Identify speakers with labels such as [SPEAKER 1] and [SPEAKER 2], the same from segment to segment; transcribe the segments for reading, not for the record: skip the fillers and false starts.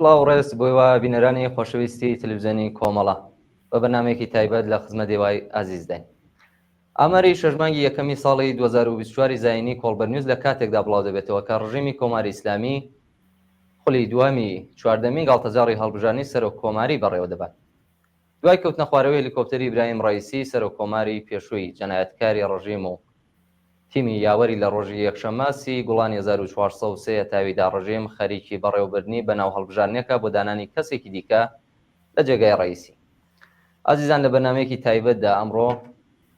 [SPEAKER 1] سڵاو و ڕێز بۆ ئێوە بینەرانی خۆشەویستی تەلەڤیزیۆنی کۆمەڵە بە بەرنامەیەکی تایبەت لە خزمەت ئێوەی ئازیزداین. ئاماری شەش مانگی یەکەمی ساڵی 2024 زایینی کۆڵبەر نیوز لە کاتێکدا بڵاو دەبێتەوە کە ڕژێمی کۆماری ئیسلامی خولی دووەمی چواردەمین گاڵتەجاڕی هەڵبژاردنی سەرۆک کۆماری بەڕێوە دەبات. دوای کەوتنەخوارەوەی هەلیکۆپتەری ئیبراهیم ڕەئیسی سەرۆک کۆماری پێشووی جەنایەتکاری ڕژیم و تیمی یاوەری لە ڕۆژی یەکشەممە سی گوڵانی 1403 هەتاویدا ڕژیم خەریکی بەڕێوەبردنی بەناو هەڵبژاردنێکە بۆ دانانی کەسێکی دیکە لە جێگای ڕەئیسی. ئازیزان لە بەرنامەیەکی تایبەتدا ئەمڕۆ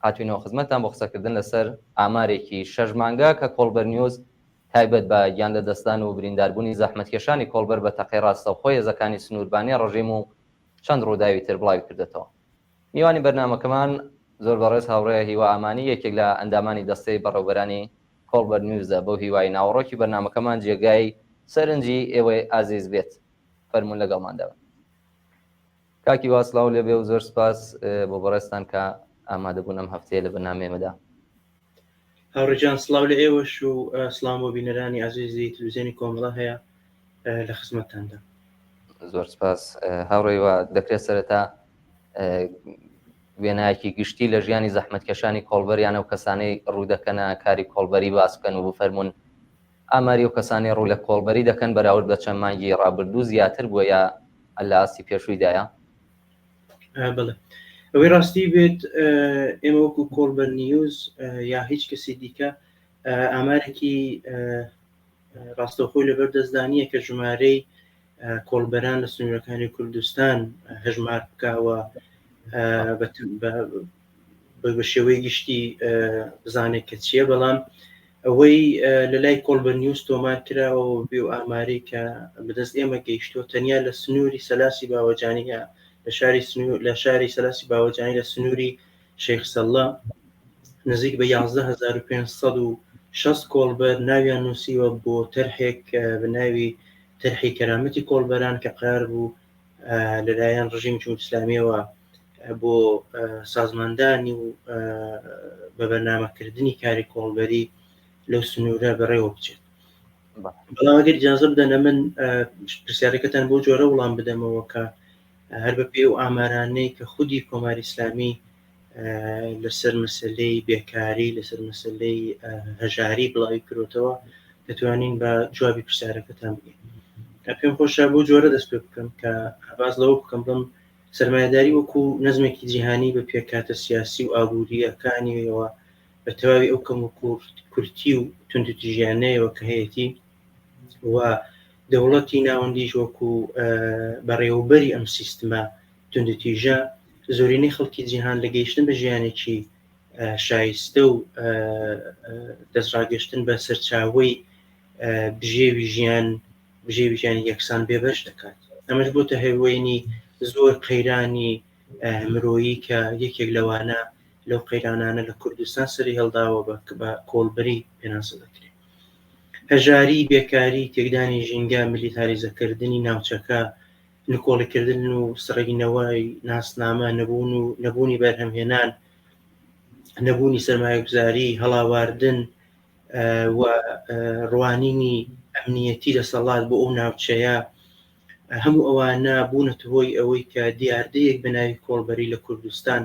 [SPEAKER 1] هاتوینەوە خزمەتتان بۆ قسەکردن لەسەر ئامارێکی شەش مانگە کە کۆڵبەر نیوز تایبەت بە گیان لەدەستدان و برینداربوونی زەحمەتکێشانی کۆڵبەر بە تەقەی ڕاستەوخۆی هێزەکانی سنووربانی ڕژیم و چەند ڕووداوی تر بڵاوی کردۆتەوە. میوانی بەرنامەکەمان زۆر بەڕێز هاوڕێ هیوا ئامانی یەکێک لە ئەندامانی دەستەی بەڕێوبەرانی کۆڵبەر نیوزە، بەو هیوای ناوەڕۆکی بەرنامەکەمان جێگای سەرنجی ئێوەی ئازیز بێت. فەرموون لەگەڵماندا بن. کاک هیوا سڵاو لێبێ و زۆر سپاس بۆ بەڕێزتان کە ئامادەبوون ئەم هەفتەیە لە بەرنامەی ئێمەدا.
[SPEAKER 2] هاوڕێ گیان سڵاو لە ئێوەش و سڵاو بۆ بینەرانی ئازیزی تلویزیۆنی کۆمەڵە هەیە لە خزمەتتاندا.
[SPEAKER 1] زۆر سپاس هاوڕێ و دەکرێت سەرەتا وێنایەکی گشتی لە ژیانی زەحمەتکێشانی کۆڵبەر یان ئەو کەسانەی ڕوودەکەنە کاری کۆڵبەری باس بکەن و بفەرمونون ئاماری ئەو کەسانەی ڕوو لە کۆڵبەری دەکەن بەراورد بە چەند مانگی ڕابردوو زیاتر بووە یا لە ئاستی پێشوویدایە؟
[SPEAKER 2] بەڵێ ئەوەی ڕاستی بێت ئێمە وەکو کۆڵبەر نیوز یا هیچ کەسی دیکە ئامارێکی ڕاستەوخۆی لەبەر دەستدا نییە کە ژمارەی کۆڵبەران لە سنوورەکانی کوردستان هەژمار بکەوە بە شێوەی گشتی بزانێت کە چییە بەڵام ئەوەی لە لای کۆڵبەر نیوز تۆمار کراوە و بێ و ئامارەی کە بەدەست ئێمە گەیشتووە تەنیا لە سنووری سەلاسی باوەجانیە لە شاری سنوور لە شاری سەلاسی باوەجانی لە سنووری شێخ سەلڵە نزیک بە 11560 کۆڵبەر ناویان نووسیوە بۆ تەرحێک بە ناوی تەرحی کەرامەتی کۆڵبەران کە قرار بوو لەلایەن ڕژیمی جمهوری ئیسلامیەوە بۆ سازماندانی و بە بەرنامەکردنی کاری کۆڵبەری لەو سنوورە بەڕێوە بچێت. بەڵام ئەگەر ئیجازە بدەنە من پرسیارەکەتان بۆ جۆرە وڵام بدەمەوە کە هەر بە پێی ئەو ئامارانەی کە خودی کۆماری ئیسلامی لەسەر مەسلەی بێکاری لەسەر مەسلەی هەژاری بڵاوی کرۆتەوە دەتوانین بە جوابی پرسیارەکەتان بگەین. پێم خۆشە بۆ جۆرە دەست پێ بکەم کە باز لەوە بکەم بڵم سەرمایەداری وەکو نەزمێکی جیهانی بە پێکهاتە سیاسی و ئابوورییەکانیەوە بە تەواوی ئەو کەم و کورتی و توندوتیژیانەیەوە کە هەیەتی و دەوڵەتی ناوەندیش وەکو بەڕێوەبەری ئەم سیستمە توندوتیژە زۆرینەی خەڵکی جیهان لە گەیشتن بە ژیانێکی شایستە و دەستڕاگەشتن بە سەرچاوەی بژێوی ژیان بژێوی ژیانی یەکسان بێبەش دەکات. ئەمەش بۆتە هەوێنی زۆر قەیرانی مرۆیی کە یەکێک لەوانە لەو قەیرانانە لە کوردستان سەری هەڵداوە بە کۆڵبەری پێناسە دەکرێت. هەژاری، بێکاری، تێکدانی ژینگە، میلیتاریزەکردنی ناوچەکە، نکۆڵیکردن و سڕینەوەی ناسنامە، نەبوون و نەبوونی بەرهەمهێنان، نەبوونی سەرمایەگوزاری، هەڵاواردن و ڕوانینی ئەمنیەتی دەسەڵات بۆ ئەو ناوچەیە، هەموو ئەوانە بوونەتە هۆی ئەوەی کە دیاردەیەک بە ناوی کۆڵبەری لە کوردستان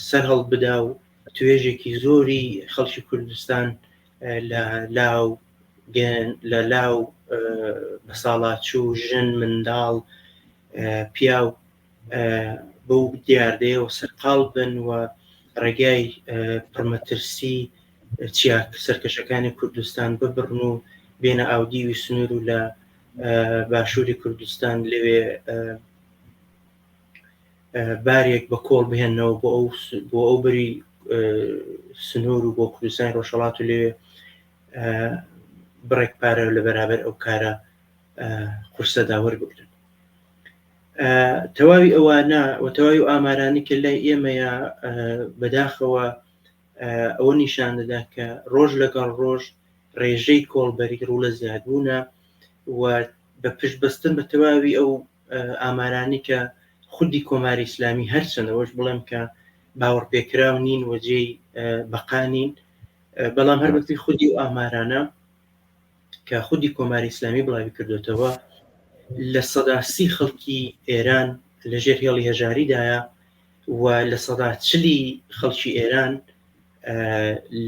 [SPEAKER 2] سەر هەڵبدا و توێژێکی زۆری خەڵکی کوردستان لە لاو لە لاو بەساڵاچوو، ژن، منداڵ، پیاو بەو دیاردەیەوە سەرقاڵ بن و ڕێگای پڕمەترسی چیا سەرکەشەکانی کوردستان ببڕن و بێنە ئاودیوی سنوور و لە باشووری کوردستان لەوێ بارێک بە کۆڵ بهێنەوە بۆ ئەو بۆ ئەو بەری سنوور و بۆ کوردستانی ڕۆژهەڵات و لەوێ بڕێک پارە لە بەرابەر ئەو کارە قورسەدا وەربگرن. تەواوی ئەوانە و تەواوی و ئامارانی کە لای ئێمەیە بەداخەوە ئەوە نیشان دەدا کە ڕۆژ لەگەڵ ڕۆژ ڕێژەی کۆڵبەری ڕوو لە زیادبوونە و بە پشت بەستن بە تەواوی ئەو ئامارانی کە خودی کۆماری ئیسلامی هەرچەند ئەوەش بڵێم کە باوەڕپێکراو نین و جێی بەقا نین بەڵام هەر بەپێی خودی و ئامارانە کە خودی کۆماری ئیسلامی بڵاوی کردوێتەوە. 30% خەڵکی ئێران لەژێر هێڵی هەژاریدایە و 40% خەڵکی ئێران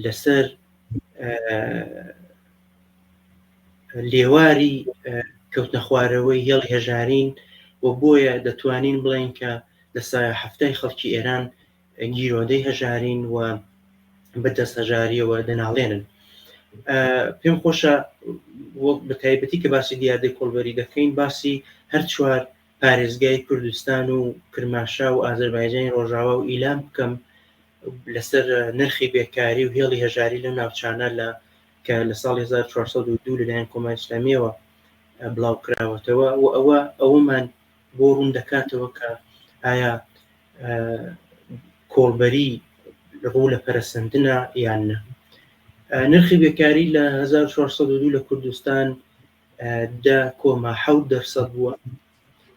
[SPEAKER 2] لەسەر لێواری کەوتنە خوارەوەی هێڵی هەژارین و بۆیە دەتوانین بڵێین کە 70% خەڵکی ئێران گیرۆدەی هەژارین و بە دەست هەژاریەوە دەناڵێنن. پێم خۆشە وەک بە تایبەتی کە باسی دیاردەی کۆڵبەری دەکەین باسی هەر چوار پارێزگای کوردستان و کرماشا و ئازەربایجانی ڕۆژاوا و ئیلام بکەم لەسەر نرخی بێکاری و هێڵی هەژاری لەو ناوچانە لە کە لە ساڵی 1402 لەلایەن کۆماری ئیسلامیەوە بڵاو کراوەتەوە و ئەوە ئەوەمان بۆ ڕوون دەکاتەوە کە ئایا کۆڵبەری ڕوو لە پەرەسەندنە یان نە. نرخی بێکاری لە 1402 لە کوردستان 10.7 دەرسەد بووە،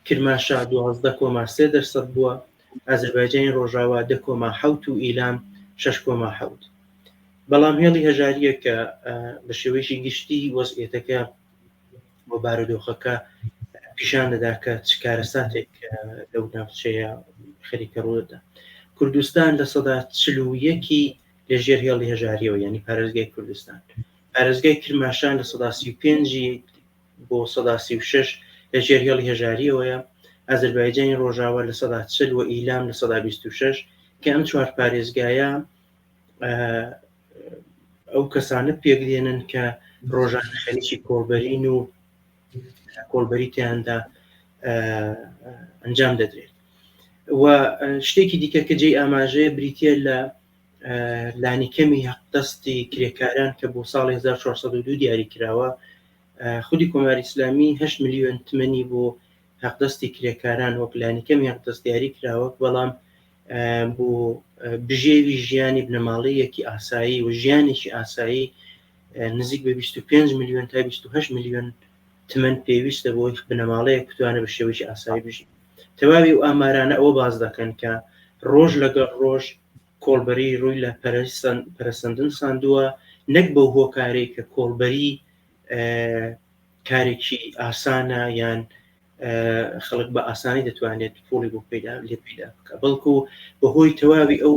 [SPEAKER 2] کرماشا 12.3 دەرسەد بووە، ئازربایجانی ڕۆژاوا 10.7 و ئیلام 6.7. بەڵام هێڵی هەژارییە کە بە شێوەیەکی گشتی وەزعیەتەکە و بارودۆخەکە پیشان دەدا کە چ کارەساتێک لەو ناوچەیە خەریکە ڕوودەدا. کوردستان 41% لە ژێر هێڵی هەژاریەوە، یعنی پارێزگای کوردستان. پارێزگای کرماشان 35% بۆ 36% لە ژێر هێڵی هەژاریەوەیە، ئازربایجانی ڕۆژاوا 40% و ئیلام 26% کە ئەم چوار پارێزگایە ئەو کەسانە پێک دێنن کە ڕۆژانە خەریکی کۆڵبەرین و کۆڵبەری تیاندا ئەنجام دەدرێت و شتێکی دیکە کە جێی ئاماژەیە بریتە لە لانیکەمی حەقدەستی کرێکاران کە بۆ ساڵی 1402 دیاری کراوە. خودی کۆماری ئیسلامی 8 میلیۆن تمەنی بۆ حەقدەستی کرێکاران وەک لانیکەمی حەقدەست دیاری کراوە، بەڵام بۆ بژێوی ژیانی بنەماڵەیەکی ئاسایی و ژیانێکی ئاسایی نزیک بە 25 میلیۆن تا 28 میلیۆن تمەن پێویستە بۆی بنەماڵەیەک بتوانێت بە شێوەیەکی ئاسایی بژی. تەواوی و ئامارانە ئەوە باز دەکەن کە ڕۆژ لەگەڵ ڕۆژ کۆڵبەری ڕووی لە پەرەسەندن ساندووە، نەک بەو هۆکارەی کە کۆڵبەری کارێکی ئاسانە یان خەڵک بە ئاسانی دەتوانێت پوڵی بۆ پەیدا لێ پەیدا بکە، بەڵکو بەهۆی تەواوی ئەو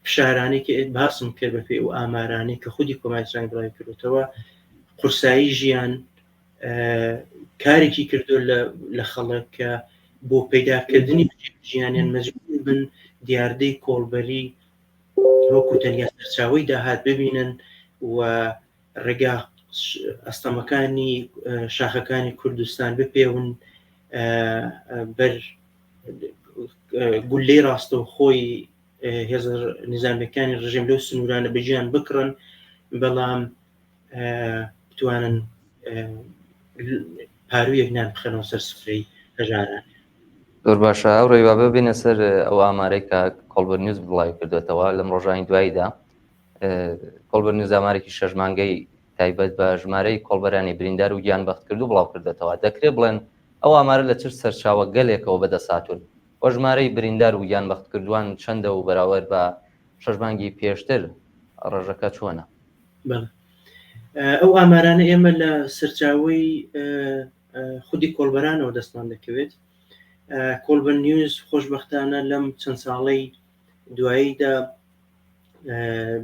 [SPEAKER 2] فشارانەی کە باسم کرد بە پێی ئەو ئامارانەی کە خودی کۆماری ئیسلامی بڵاوی کردوتەوە، قورسایی ژیان کارێکی کردو لە خەڵک کە بۆ پەیداکردنی ژیانیان مەجبور بن دیاردەی کۆڵبەری وەکو تەنیا سەرچاوەی داهات ببینن و ڕێگا ئەستەمەکانی شاخەکانی کوردستان بپێون، بەر گولەی ڕاستەوخۆی هێزە نیزامیەکانی ڕژێم لەو سنوورانە بەگیان بکڕن، بەڵام بتوانن پارویەک نان بخەنەوە سەر سفرەی هەژاران.
[SPEAKER 1] زۆر باشە هاوڕێی، با ببینە سەر ئەو ئامارەی کە کۆڵبەر نیوز بڵاوی کردوێتەوە لەم ڕۆژانی دواییدا. کۆڵبەر نیوز ئامارێکی شەش مانگەی تایبەت بە ژمارەی کۆڵبەرانی بریندار و گیان بەختکردو بڵاو کردێتەوە. دەکرێت بڵێن ئەو ئامارە لە چ سەرچاوە گەلێکەوە بەدەست هاتوون و ژمارەی بریندار و گیان بەختکردووان چەندە و بەراورد بە شەش مانگی پێشتر ڕێژەکە چۆنە؟
[SPEAKER 2] بەڵێ، ئەو ئامارانە ئێمە لە سەرچاوەی خودی کۆڵبەرانەوە دەستمان دەکەوێت. کۆڵبەر نیوز خۆشبەختانە لەم چەند ساڵەی دواییدا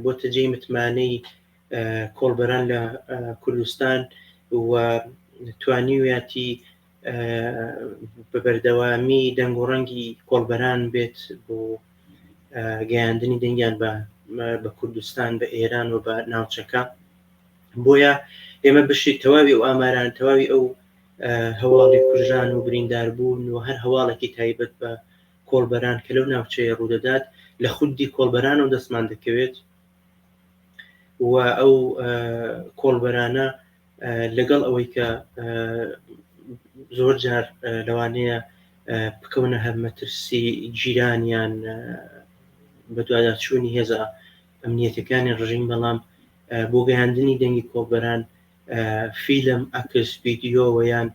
[SPEAKER 2] بۆتە جێی متمانەی کۆڵبەران لە کوردستان و توانیویەتی بە بەردەوامی دەنگ و ڕەنگی کۆڵبەران بێت بۆ گەیاندنی دەنگیان بە کوردستان، بە ئێران و بە ناوچەکە. بۆیە ئێمە بەشی تەواوی ئەو ئاماران، تەواوی ئەو هەواڵی کوژران و برینداربوون و هەر هەواڵێکی تایبەت بە کۆڵبەران کە لەو ناوچەیە ڕوودەدات لە خودی کۆڵبەرانەوە دەستمان دەکەوێت و ئەو کۆڵبەرانە لەگەڵ ئەوەی کە زۆر جار لەوانەیە بکەونە هەر مەترسی گیرانیان بەدواداچوونی هێزە ئەمنیەتەکانی ڕژیم، بەڵام بۆ گەیاندنی دەنگی کۆڵبەران فیلم، عەکس، ڤیدیۆ و یان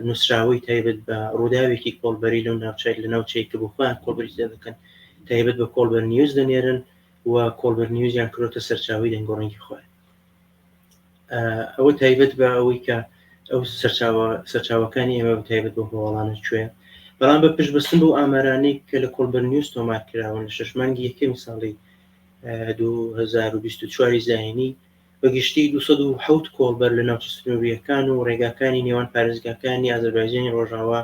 [SPEAKER 2] نووسراوەی تایبەت بە ڕووداوێکی کۆڵبەری لەو ناوچەی لە ناوچەی کە بۆ خۆیان کۆڵبەری تێدا دەکەن تایبەت بە کۆڵبەر نیوز دەنێرن و کۆڵبەر نیوزیان کرۆتە سەرچاوەی دەنگ و ڕەنگی خۆیان. ئەوە تایبەت بە ئەوەی کە ئەو سەرچاوە سەرچاوەکانی ئێمە بە تایبەت بۆ هەواڵانە کوێ بەڵام بە پشتبەستن بەو ئامارانەی کە لە کۆڵبەر نیوز تۆمار کراون لە شەش مانگی یەکەمی ساڵی 2024 زایینی بە گشتی 207 کۆڵبەر لە ناوچە سنوورییەکان و ڕێگاکانی نێوان پارێزگاکانی ئازەربایجانی ڕۆژاوا،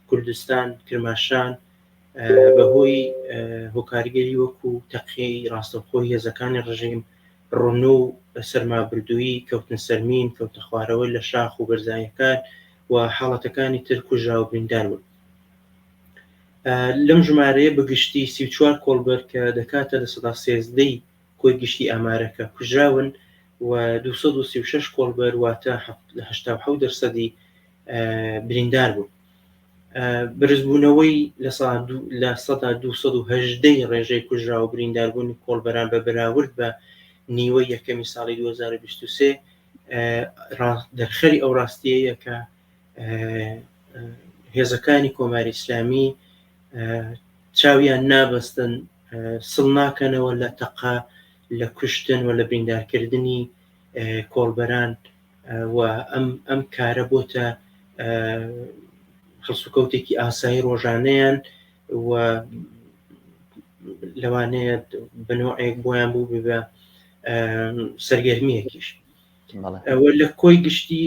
[SPEAKER 2] کوردستان، کرماشان بەهۆی هۆکارگەلی وەکو تەقەی ڕاستەوخۆی هێزەکانی ڕژیم، ڕنوو و سەرمابردوویی، کەوتنە سەر مین، کەوتنەخوارەوە لە شاخ و بەرزاییەکان و حاڵەتەکانی تر کوژرا و بریندار بوون. لەم ژمارەیە بە گشتی 34 کۆڵبەر کە دەکاتە 13% ی کۆی گشتی ئامارەکە کوژراون و 236 کۆڵبەر واتە 87 دەرسەدی بریندار بوون. بەرزبوونەوەی 218% ی ڕێژەی کوژراو و برینداربوونی کۆڵبەران بە بەراورد بە نیوەی یەکەمی ساڵی 2023 دەرخەری ئەو ڕاستیەیە کە هێزەکانی کۆماری ئیسلامی چاویان نابەستن سڵ ناکەنەوە لە تەقە لە کوشتن و لە بریندارکردنی کۆڵبەران و ئەم ئەم کارە بۆتە هەڵسوکەوتێکی ئاسایی ڕۆژانەیان و لەوانەیە بەنەوەیەک بۆیان بوو ببە سەرگەرمیەکیش لە کۆی گشتی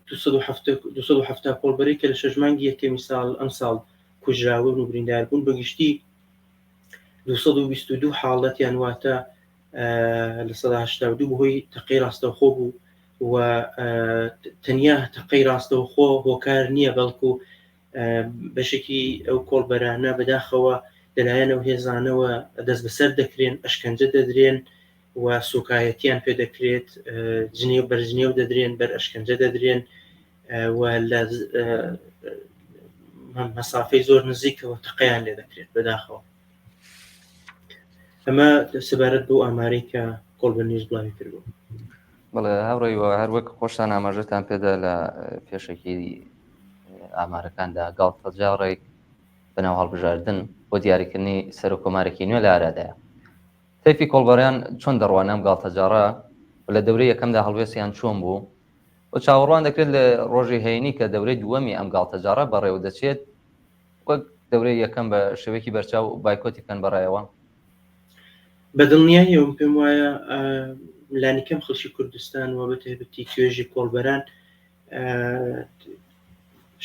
[SPEAKER 2] 270 کۆڵبەری کە لە شەش مانگی یەکەمی ساڵ ئەم ساڵ کوژراون و بریندار بوون بە گشتی 222 حاڵەتیان واتە 82% بەهۆی تەقەی ڕاستەوخۆ بوو و تەنیا تەقەی ڕاستەوخۆ هۆکار نییە بەڵکو بەشێکی ئەو کۆڵبەرانە بەداخەوە لەلایەن ئەو هێزانەوە دەست بەسەر دەکرێن ئەشکەنجە دەدرێن و سوکایەتیان پێ دەکرێت جنێو بەرجنێو دەدرێن بەر ئەشکەنجە دەدرێن و لە مەسافەی زۆر نزیکەوە تەقەیان لێ دەکرێت بەداخەوە ئەمە سەبارەت بەو ئامارەی کە کۆڵبەر نیوز بڵاوی کردبوو.
[SPEAKER 1] بەڵێ هاوڕێی وە هەر وەک خۆشتان ئاماژەتان پێدا لە پێشەکی ئامارەکاندا گاڵتەجاڕێک بەناو هەڵبژاردن بۆ دیاریکردنی سەرۆک کۆمارێکی نوێ لە ئارادایە. تەیفی کۆڵبەران چۆن دەڕوانن ئەم گاڵتەجاڕە و لە دەورەی یەکەمدا هەڵوێستیان چۆن بوو و چاوەڕوان دەکرێت لە ڕۆژی هەینی کە دەورەی دووەمی ئەم گاڵتەجاڕە بەڕێوە دەچێت وەک دەورەی یەکەم بە شێوەیەکی بەرچاو بایکۆتی بکەن بەڕایەوە؟
[SPEAKER 2] بە دڵنیاییەوە پێم وایە لانیکەم خەڵکی کوردستان و بە تایبەتی توێژی کۆڵبەران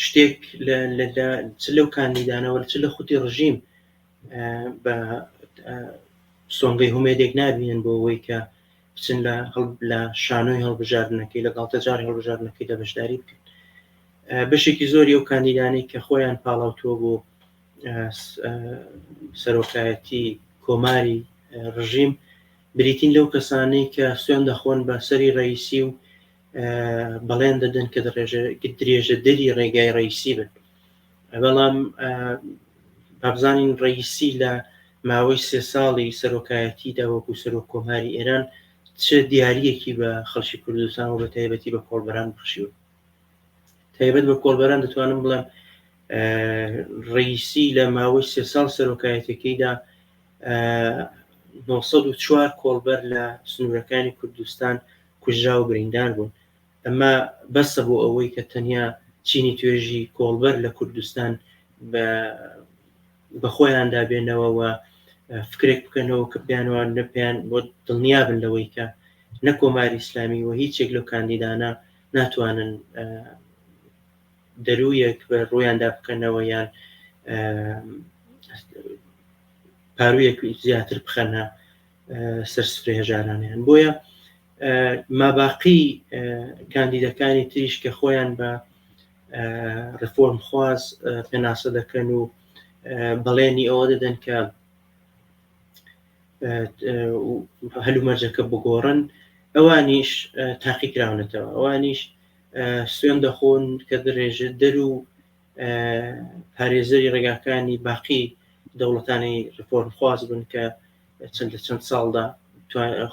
[SPEAKER 2] شتێک چ لەو کاندیدانەوە چ لە خودی ڕژیم بە سۆنگەی هومێدێک نابینن بۆ ئەوەی کە بچن لە لە شانۆی هەڵبژاردنەکەی لە گاڵتەجاری هەڵبژاردنەکەیدا بەشداری بکەن بەشێکی زۆری ئەو کاندیدانەی کە خۆیان پاڵاوتووە بۆ سەرۆکایەتی کۆماری ڕژیم بریتین لەو کەسانەی کە سوێن دەخۆن بە سەری ڕئیسی و بەڵێن دەدەن کە درێژە دەری ڕێگای ڕئیسی بن بەڵام بابزانین ڕئیسی لە ماوەی سێ ساڵی سەرۆکایەتیدا وەکو سەرۆک کۆماری ئێران چ دیاریەکی بە خەڵکی کوردستان و بە تایبەتی بە کۆڵبەران بەخشیوە تایبەت بە کۆڵبەران دەتوانم بڵێم ڕیسی لە ماوەی سێ ساڵ سەرۆکایەتەکەیدا 904 کۆڵبەر لە سنوورەکانی کوردستان کوژرا و بریندار بوون ئەمە بەسە بۆ ئەوەی کە تەنیا چینی توێژی کۆڵبەر لە کوردستان بە بەخۆیاندا بێنەوە و فکرێک بکەنەوە کە پێیان نە پێیان بۆ دڵنیا بن لەوەی کە نە کۆماری ئیسلامی و هیچێک لەو کاندیدانە ناتوانن دەرویەک بە ڕوویاندا بکەنەوە یان پارویەک زیاتر بخەنە سەر سفرەی هەژارانیان بۆیە ماباقی کاندیدەکانی تریش کە خۆیان بە ڕفۆرمخواز پێناسە دەکەن و بەڵێنی ئەوە دەدەن کە هەلومەرجەکە بگۆڕن ئەوانیش تاقیکراونەتەوە ئەوانیش سوێن دەخۆن کە درێژە دەر و پارێزەری ڕێگاکانی باقی دەوڵەتانی ڕفۆرمخواز بن کە چەند لە چەند ساڵدا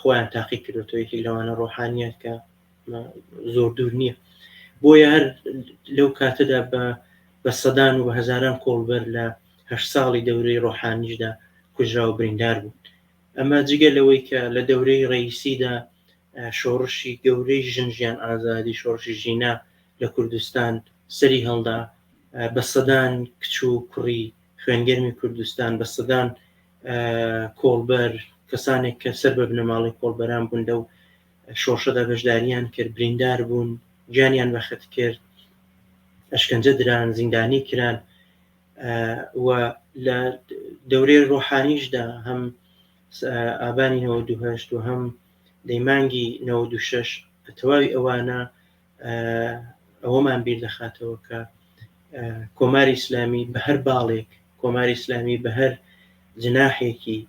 [SPEAKER 2] خۆیان تاقی کردوەوە یەکێک لەوانە ڕۆحانیە کە زۆر دوور نییە بۆیە هەر لەو کاتەدا بە بە سەدان و بە هەزاران کۆڵبەر لە هەشت ساڵی دەورەی ڕۆحانیشدا کوژرا و بریندار بوون. ئەمە جگە لەوەی کە لە دەورەی ڕەئیسیدا شۆڕشی گەورەی ژن ژیان ئازادی، شۆڕشی ژینا لە کوردستان سەری هەڵدا، بە سەدان کچ و کوڕی خوێنگەرمی کوردستان، بە سەدان کۆڵبەر، کەسانێک کە سەر بە بنەماڵەی کۆڵبەران بوون لەو شۆڕشەدا بەشداریان کرد، بریندار بوون، گیانیان بەخت کرد، ئەشکەنجە دران، زیندانی کران و لە دەورەی ڕۆحانیشدا هەم ئابانی 98 و هەم دەیمانگی 96 تەواوی ئەوانە ئەوەمان بیر دەخاتەوە کە کۆماری ئیسلامی بە هەر باڵێک، کۆماری ئیسلامی بە هەر جناحێکی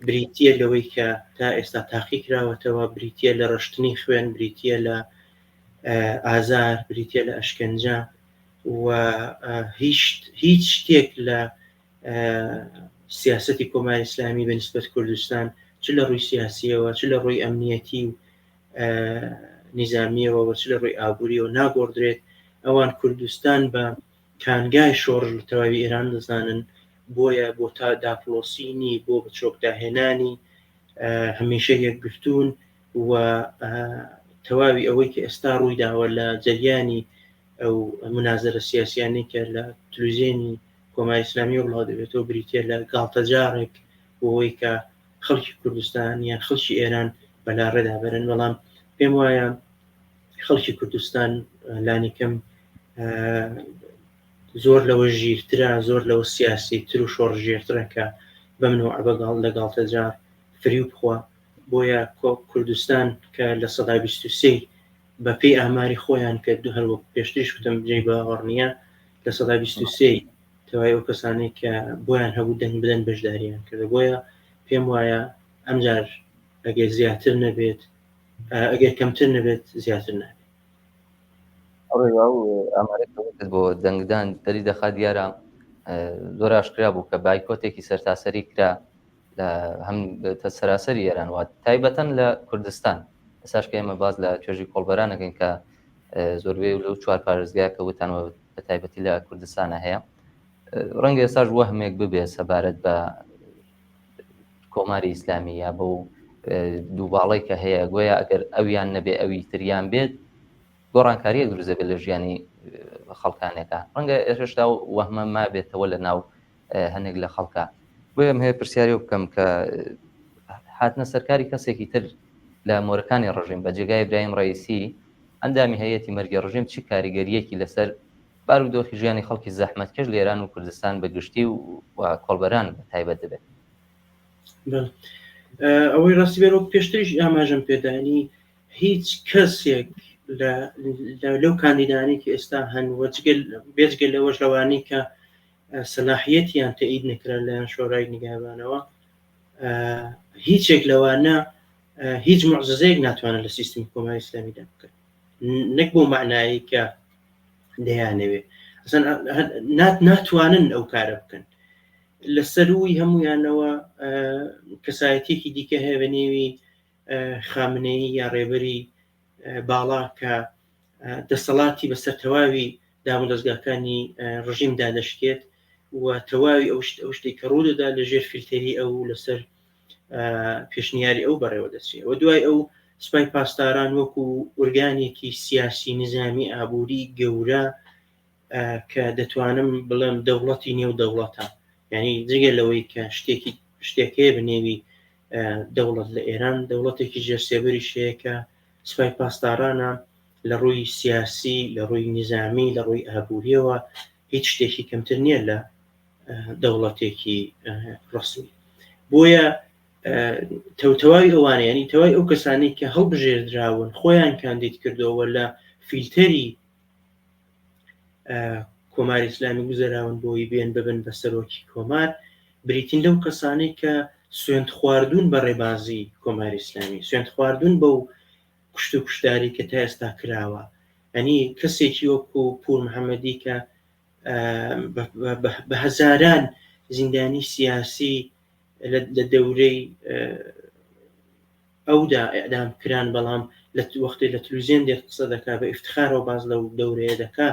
[SPEAKER 2] بریتییە لەوەی کە تا ئێستا تاقی کراوەتەوە، بریتییە لە ڕشتنی خوێن، بریتییە لە ئازار، بریتییە لە ئەشکەنجە و هیچ هیچ شتێک لە سیاسەتی کۆماری ئیسلامی بە نسبەت کوردستان چ لە ڕووی سیاسیەوە چ لە ڕووی ئەمنیەتی و نیزامیەوە و چ لە ڕووی ئابووریەوە ناگۆڕدرێت. ئەوان کوردستان بە کانگای شۆڕش لە تەواوی ئێران دەزانن، بۆیە بۆ تا داپڵۆسینی، بۆ بەچۆکداهێنانی هەمیشە یەکگرتوون و تەواوی ئەوەی کە ئێستا ڕووی داوە لە جەریانی ئەو منازەرە سیاسیانەی کە لە تلویزیۆنی کۆماری ئیسلامی بڵاو دەبێتەوە بریتە لە گاڵتەجاڕێک بۆ ئەوەی کە خەڵکی کوردستان یان خەڵکی ئێران بەلاڕێدا بەرن. بەڵام پێم وایە خەڵکی کوردستان لانیکەم زۆر لەوە ژیرترە، زۆر لەوە سیاسی تر و شۆڕژێرترە کە بەم نەوعە بەگاڵ لە گاڵتەجاڕ فریو بخوا. بۆیە کوردستان کە 23% بە پێی ئاماری خۆیان کە هەر وەک پێشتریش وتم جێی باوەڕ نییە، 23% تەوای ئەو کەسانەی کە بۆیان هەبوو دەنگ بدەن بەشداریان کردە. بۆیە پێم وایە ئەمجار ئەگەر زیاتر نەبێت، ئەگەر کەمتر نەبێت زیاتر نابێت.
[SPEAKER 1] بۆ دەنگدان دەری دەخات دیارە زۆر ئاشکرا بوو کە بایکۆتێکی سەرتاسەری کرا لە هەم سەراسەری ئێران و تایبەتەن لە کوردستان. ئێستاش کە ئێمە باز لە توێژی کۆڵبەران ئەکەین کە زۆربەی لەو چوار پارێزگا کە وتانەوە بە تایبەتی لە کوردستانە هەیە، ڕەنگە ئێستاش وەهمێک ببێ سەبارەت بە کۆماری ئیسلامی یا بەو دووباڵەی کە هەیە، گۆیا ئەگەر ئەویان نەبێ ئەوی تریان بێت گۆڕانکاریەک دروست دەبێت لە ژیانی خەڵکانێکە. ڕەنگە هێشتا وەهمە مابێتەوە لە ناو هەنێک لە خەڵکە. بۆیە هەیە پرسیاری بکەم کە هاتنە سەرکاری کەسێکی تر لە مۆرەکانی ڕژیم بە جێگای ئیبراهیم ڕئیسی ئەندامی هەیەتی مەرگی ڕژیم چی کاریگەریەکی لەسەر بارودۆخی ژیانی خەڵکی زەحمەتکێش لە ئێران و کوردستان بە گشتی و کۆڵبەران بە تایبەت دەبێت؟
[SPEAKER 2] ئەوەی ڕاستی بێت وەک پێشتریش ئاماژەم پێدانی هیچ کەسێک لەو کاندیدانەی کە ئێستا هەن و بێجگە لەوەش لەوانەی کە سەلاحیەتیان تەئید نەکرا لەلایەن شۆرای نیگابانەوە، هیچێک لەوانە هیچ معجزەیەک ناتوانن لە سیستمی کۆماری ئیسلامیدا بکەن، نەک بۆ معنایی کە دەیانەوێ ناتوانن ئەو کارە بکەن. لە سەرووی هەمویانەوە کەسایەتێکی دیکە هەیە بە نێوی خامنەیی یا ڕێبەری باڵا کە دەسەڵاتی بەسەر تەواوی دامودەزگاکانی ڕژیمدا دەشکێت و تەواوی ئەو شت ئەو شتێک کە ڕوودەدا لە ژێر فیلتەری ئەو لەسەر پێشنیاری ئەو بەڕێوە دەچێت و دوای ئەو سوپای پاسداران وەکو ئۆرگانێکی سیاسی نظامی ئابووری گەورە کە دەتوانم بڵێم دەوڵەتی نێو دەوڵەتە، یعنی جگە لەوەی کە شتێکی شتێک هەیە بە نێوی دەوڵەت لە ئێران، دەوڵەتێکی ژێر سێبەریش هەیە کە سوپای پاسدارانە لە ڕووی سیاسی، لە ڕووی نیزامی، لە ڕووی ئابووریەوە هیچ شتێکی کەمتر نییە لە دەوڵەتێکی ڕسمی. بۆیە تەواوی ئەوانە، ینی تەواوی ئەو کەسانەی کە هەڵبژێردراون خۆیان کاندید کردەوە لە فیلتەری کۆماری ئیسلامی گوزەراون بۆی بێن ببن بە سەرۆکی کۆمار، بریتین لەو کەسانەی کە سوێند خواردوون بە ڕێبازی کۆماری ئیسلامی، سوێند خواردوون بەو کوشت و کوشتاری کە تا ئێستا کراوە. ئەنی کەسێکی وەکو پور محەممەدی کە بە هەزاران زیندانی سیاسی لە دەورەی ئەودا ئیعدام کران، بەڵام لە وەختێ لە تلویزیۆن دێت قسە دەکا بە ئیفتخارەوە باس لەو دەورەیە دەکا،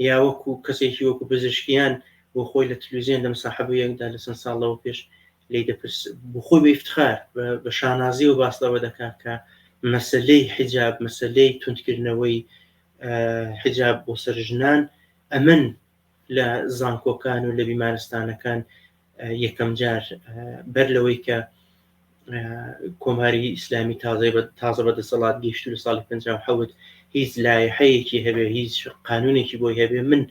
[SPEAKER 2] یا وەکو کەسێکی وەکو پزیشکیان بۆ خۆی لە تلویزیۆن لە مساحبەیەکدا لە چەند ساڵ لەوە پێش لێی دەپرس، بۆ خۆی بە ئیفتخار بە شانازیەوە باس لەوە دەکا کە مەسەلەی حیجاب، مەسەلەی توندکردنەوەی حجاب بۆ سەر ژنان ئەمن لە زانکۆکان و لە بیمارستانەکان یەکەم جار بەر لەوەی کە کۆماری ئیسلامی تازەی بە تازە بە دەسەڵات گەیشت لە ساڵی 57 هیچ لایحەیەکی هەبێ هیچ قانونێکی بۆی هەبێ من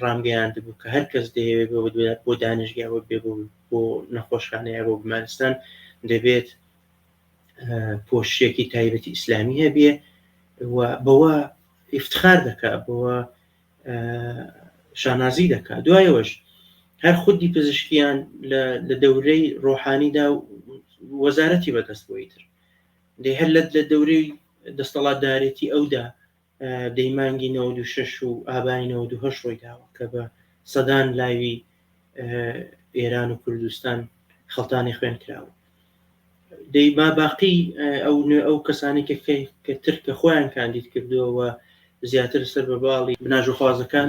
[SPEAKER 2] ڕامگەیاند بوو کە هەر کەس دەیەوێت بۆ دانیشگا بێ بۆ نەخۆشخانەیە بۆ بیمارستان دەبێت پۆششێکی تایبەتی ئیسلامی هەبێ و بەوە ئیفتخار دەکا بەوە شانازی دەکا دوایەوەش هەر خودی پزیشکیان لە دەورەی ڕۆحانیدا وەزارەتی بەدەست بۆی تر دەی هەر لە دەورەی دەستەڵاتدارێتی ئەودا دەی مانگی 96 و ئابانی 98 ڕووی داوە کە بە سەدان لاوی ئێران و کوردستان خەڵتانی خوێن کراوە دەی ما باقی ئەو نوێ ئەو کەسانی کە کە تر کە خۆیان کاندید کردووە زیاتر سەر بە باڵی بناژۆخوازەکان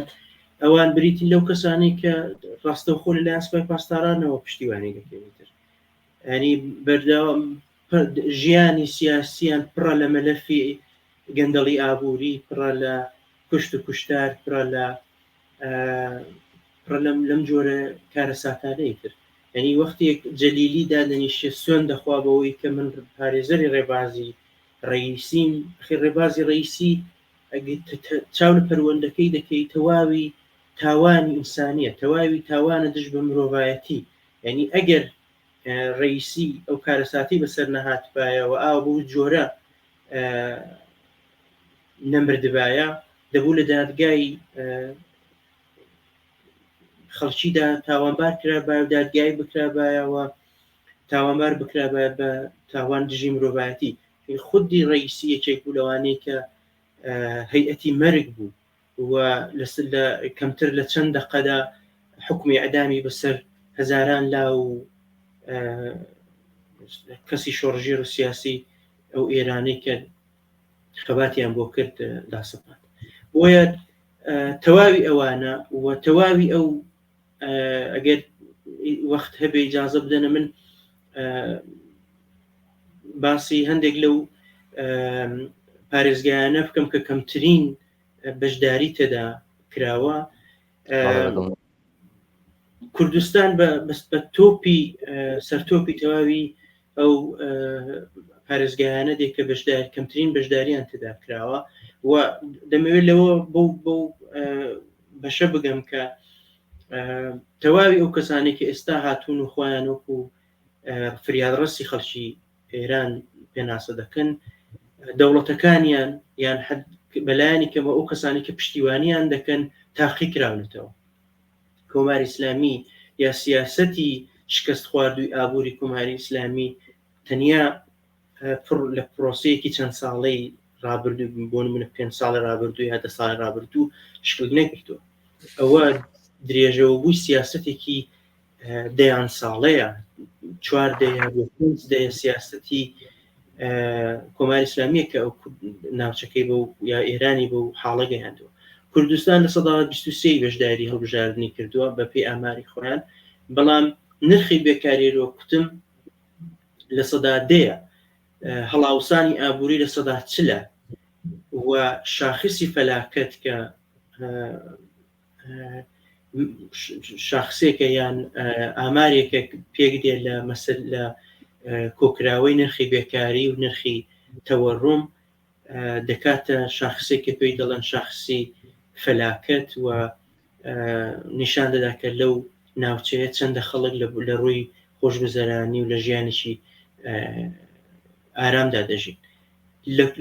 [SPEAKER 2] ئەوان بریتین لەو کەسانی کە ڕاستەوخۆ لەلایەن سپای پاسدارانەوە پشتیوانی دەکرێت تر ینی بەردەوام ژیانی سیاسیان پڕە لە مەلەفی گەندەڵی ئابووری پڕە لە کوشت و کوشتار پڕە لە پڕە لەم لەم جۆرە کارەساتانەی تر یعنی وەختێک جەلیلی دادەنیشێ سوێن دەخوا بەوەی کە من پارێزەری ڕێبازی ڕەئیسیم ئەخی ڕێبازی ڕەئیسی چاو لە پەروەندەکەی دەکەی تەواوی تاوانی ئینسانیە تەواوی تاوانە دژ بە مرۆڤایەتی یعنی ئەگەر ڕەئیسی ئەو کارەساتی بەسەر نەهاتبایەوە ئاو بەو جۆرە نەمردبایە دەبوو لە دادگای خەڵکیدا تاوانبار کرابایە و دادگایی بکرابایەوە تاوانبار بکرابایە بە تاوان دژی مرۆڤایەتی خودی ڕئیسی یەکێک بوو لەوانەیە کە هەیئەتی مەرگ بوو و لە کەمتر لە چەند دەقەدا حکومی ئەدامی بەسەر هەزاران لا و کەسی شۆڕژێر و سیاسی ئەو ئێرانەی کە خەباتیان بۆ کرد داسەپاند بۆیە تەواوی ئەوانە و تەواوی ئەو ئەگەر وەخت هەبێ ئیجازە بدەنە من باسی هەندێک لەو پارێزگایانە بکەم کە کەمترین بەشداری تێدا کراوە کوردستان بە بەس بە تۆپی سەرتۆپی تەواوی ئەو پارێزگایانە دێ کە بەشدار کەمترین بەشداریان تێدا کراوە و دەمەوێت لەوە بۆ بۆ بەشە بگەم کە تەواوی ئەو کەسانێک کە ئێستا هاتوون و خۆیان وەکو فریادڕەسی خەڵکی ئێران پێناسە دەکەن دەوڵەتەکانیان یان بەلایەنی کەمە ئەو کەسانی کە پشتیوانیان دەکەن تاقی کراونەتەوە کۆماری ئیسلامی یا سیاسەتی شکست خواردووی ئابووری کۆماری ئیسلامی تەنیا پڕ لە پرۆسەیەکی چەند ساڵەی ڕابردوو بۆ نمونە پێ ساڵی ڕابردوو یا دە ساڵی ڕابردوو شکل نەگرتووە ئەوە درێژەوە بووی سیاسەتێکی دەیان ساڵەیە چوار دەیە بۆ پێنج دەیە سیاسەتی کۆماری ئیسلامیە کە ئەو ناوچەکەی بۆ یا ئێرانی بۆ حاڵە گەیاندووە کوردستان لە سەدا 23 بەشداری هەڵبژاردنی کردووە بە پێی ئاماری خۆیان بەڵام نرخی بێکاری لۆ کوتم لە سەدا دەیە هەڵاوسانی ئابووری لە سەدا چلە و شاخسی فەلاکەت کە شاخسێکە یان ئامارێکە پێک دێ لە مەسل لە کۆکراوەی نرخی بێکاری و نرخی تەوەڕوم دەکاتە شاخسێک کە پێی دەڵێن شاخسی فەلاکەت و نیشان دەدا کە لەو ناوچەیە چەندە خەڵک لە ڕووی خۆشگوزەرانی و لە ژیانێکی ئارامدا دەژین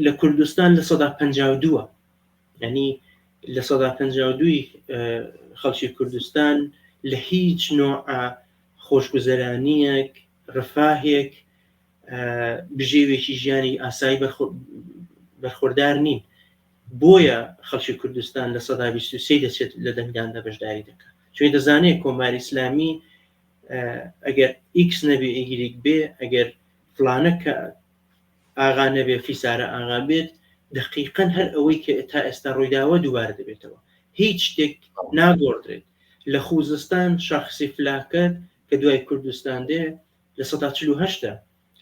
[SPEAKER 2] لە کوردستان لە سەدا 52 یانی 52% ی خەڵکی کوردستان لە هیچ نۆعە خۆشگوزەرانییەک، ڕفاهێک، بژێوێکی ژیانی ئاسایی بەرخۆردار نین. بۆیە خەڵکی کوردستان 23% دەچێت لە دەنگداندا بەشداری دەکات. چونکە دەزانێت کۆماری ئیسلامی ئەگەر ئیکس نەبێ ئیگریک بێ، ئەگەر فڵانە کە ئاغا نەبێ فیسارە ئاغا بێت دەقیقەن هەر ئەوەی کە تا ئێستا ڕوویداوە دووبارە دەبێتەوە هیچ شتێک ناگۆڕدرێت لە خوزستان شاخسی فلاکەت کە دوای کوردستان دێ لە سەدا 48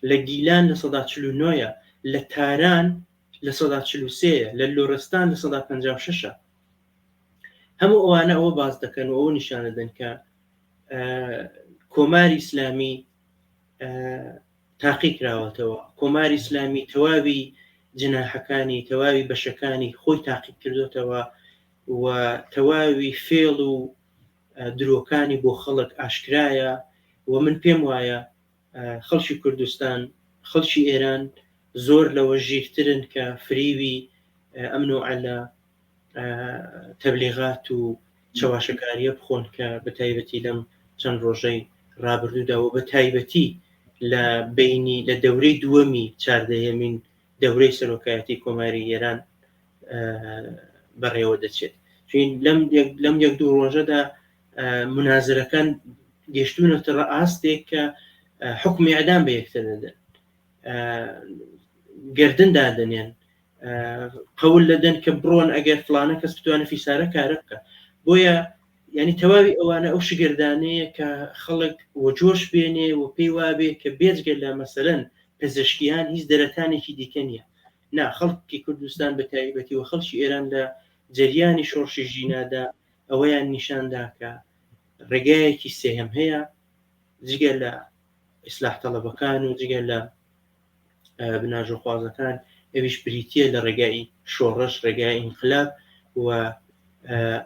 [SPEAKER 2] لە گیلان لە سەدا 49 لە تاران 43% لە لۆرستان 56%. هەموو ئەوانە ئەوە باس دەکەن و ئەوە نیشان دەدەن کە کۆماری ئیسلامی تاقی کراوەتەوە، کۆماری ئیسلامی تەواوی جناحەکانی، تەواوی بەشەکانی خۆی تاقی کردوتەوە و تەواوی فێڵ و درۆکانی بۆ خەڵک ئاشکرایە و من پێم وایە خەڵکی کوردستان، خەڵکی ئێران زۆر لەوە ژیرترن کە فریوی ئەم نەوعە لە تەبلیغات و چەواشەکاریە بخۆن کە بە تایبەتی لەم چەند ڕۆژەی ڕابردوودا و بە تایبەتی لە بینی لە دەورەی دووەمی چاردەیەمین دەورەی سەرۆکایەتی کۆماری ئێران بەڕێوە دەچێت. چون لەم یەک دوو ڕۆژەدا منازرەکان گەشتونەتە ئاستێک کە حکومی ئەدام بە یەکتر دەدەن، گردن دادەنێن، قەول دەدەن کە بڕۆن ئەگەر فلانە کەس بتوانێت فیسارە کارە بکە. بۆیە یعنی تەواوی ئەوانە ئەو شگردانەیە کە خەڵک وەجۆش بێنێ و پێی وابێ کە بێجگە لە مەسەلەن پزیشکیان هیچ دەرەتانێکی دیکە نییە. نا، خەڵکی کوردستان بە تایبەتی و خەڵکی ئێران لە جەریانی شۆڕشی ژینادا ئەوەیان نیشاندا کە ڕێگایەکی سێهەم هەیە جگە لە ئیسلاح تەڵەبەکان و جگە لە بناژۆخوازەکان، ئەویش بریتییە لە ڕێگای شۆڕش، ڕێگای ئینقلاب و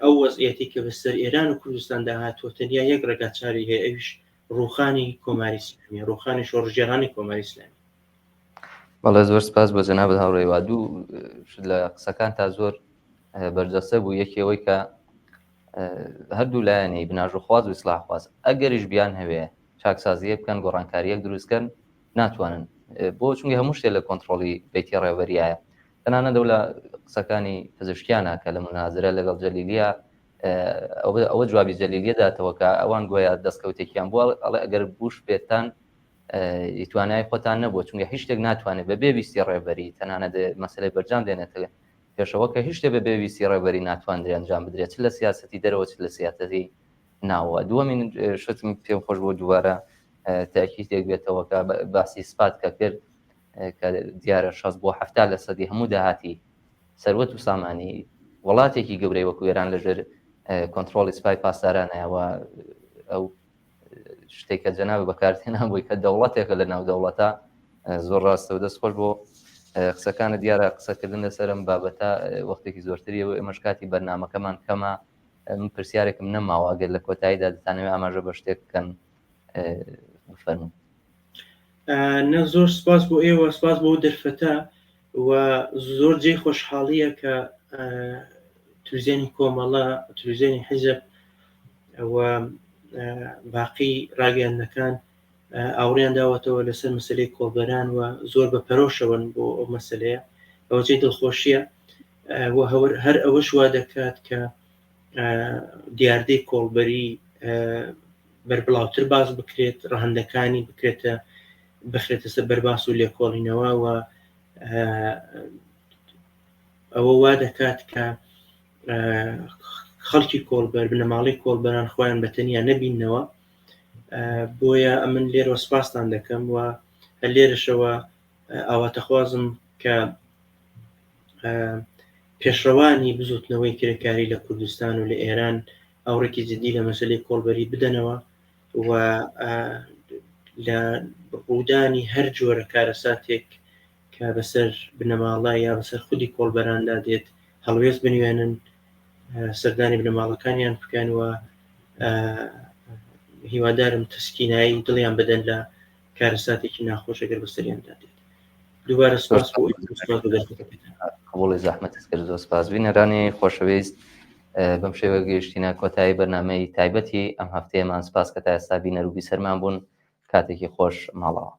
[SPEAKER 2] ئەو وەزعیەتی کە بەسەر ئێران و کوردستاندا هاتووە تەنیا یەک ڕێگا چاری هەیە، ئەویش ڕووخانی کۆماری ئیسلامی، ڕووخانی شۆڕشگێڕانی کۆماری ئیسلامی.
[SPEAKER 1] بەڵێ زۆر سپاس بۆ جەنابت هاوڕێ وا دوو شت لە قسەکان تا زۆر بەرجەستە بوو، یەکی ئەوەی کە هەردوو لایەنی بناژۆخواز و ئیسلاحخواز ئەگەریش بیان هەوێ چاکسازیەک بکەن، گۆڕانکاریەک دروستکەن، ناتوانن بۆ چونکە هەموو شتێ لە کۆنتترۆلی بیتی ڕێبەریایە. تەنانەت لە قسەکانی پزیشکیانە کە لە منازرە لەگەڵ جەلیلیە ئەوە جوابی جەلیلیە داتەوە کە ئەوان گۆیا دەستکەوتێکیان بووە، ئەڵێ ئەگەر بوش بێتان توانای خۆتان نەبووە، چونکە هیچ شتێک ناتوانێت بە بێ ویستی ڕێبەری، تەنانەت مەسەلەی بەرجام دێنێتە پێشەوە کە هیچ شتێ بە بێ ویستی ڕێبەری ناتواندرێ ئەنجام بدرێت، چ لە سیاسەتی دەرەوە چ لە سیاسەتی ناوە. دووەمین شتم پێم خۆش بوو دووبارە تاکیدێک بێتەوە کە باسی سپات کە کرد کە دیارە 60 بۆ 70 لە سەدی هەموو داهاتی سەروەت و سامانی وڵاتێکی گەورەی وەکو ئێران لەژێر کۆنتترۆڵی سپای پاسدارانەوە. ئەو شتێک کە جەناب بەکارتێنا بووی کە دەوڵەتێکە لە ناو دەوڵەتە زۆر ڕاستە و دەست خۆش بۆ قسەکانە. دیارە قسەکردن لەسەرم بابەتە وەختێکی زۆرتری و ئێمەش کاتی بەرنمەکەمان کەمە. من پرسیارێکم نەماوە، ئەگەر لە کۆتاییدا دەتانەوێت ئاماژە بە شتێک بکەن بفەرموون.
[SPEAKER 2] نە زۆر سپاس بۆ ئێوە، سپاس بۆ دەرفەتە و زۆر جێی خۆشحاڵیە کە تلویزیۆنی کۆمەڵە، تلویزیۆنی حیزب و باقی ڕاگەیاندنەکان ئاوڕیان داوەتەوە لەسەر مەسلەی کۆڵبەران و زۆر بە پەرۆشەوەن بۆ ئەو مەسلەیە. ئەوە جێی دڵخۆشیە و هەر ئەوەش وا دەکات کە دیاردەی کۆڵبەری بەربڵاوتر باس بکرێت، ڕەهەندەکانی بکرێتە بخرێتە سەر بەرباس و لێکۆڵینەوە و ئەوە وا دەکات کە خەڵکی کۆڵبەر، بنەماڵەی کۆڵبەران خۆیان بە تەنیا نەبیننەوە. بۆیە ئەمن لێرەوە سپاستان دەکەم و هەر لێرەشەوە ئاواتەخوازم کە پێشڕەوانی بزوتنەوەی کرێکاری لە کوردستان و لە ئێران ئاوڕێکی جدی لە مەسەلەی کۆڵبەری بدەنەوە و لە ڕوودانی هەر جۆرە کارەساتێک کە بەسەر بنەماڵە یا بەسەر خودی کۆڵبەراندا دێت هەڵوێست بنوێنن، سەردانی بنەماڵەکانیان بکەن و هیوادارم تەسکینایی دڵیان بدەن لە کارەساتێکی ناخۆش ئەگەر بەسەریاندا دێت. دووبارە سپاس بۆ سپاس بۆ دەرفەتەکەتان.
[SPEAKER 1] قبوڵی زەحمەتت کرد، زۆر سپاس. بینەرانی خۆشەویست بەم شێوە گەیشتینە کۆتایی بەرنامەی تایبەتی ئەم هەفتەیەمان. سپاس کە تا ئێستا بینەر و بیسەرمان بوون. کاتێکی خۆش، ماڵەوە.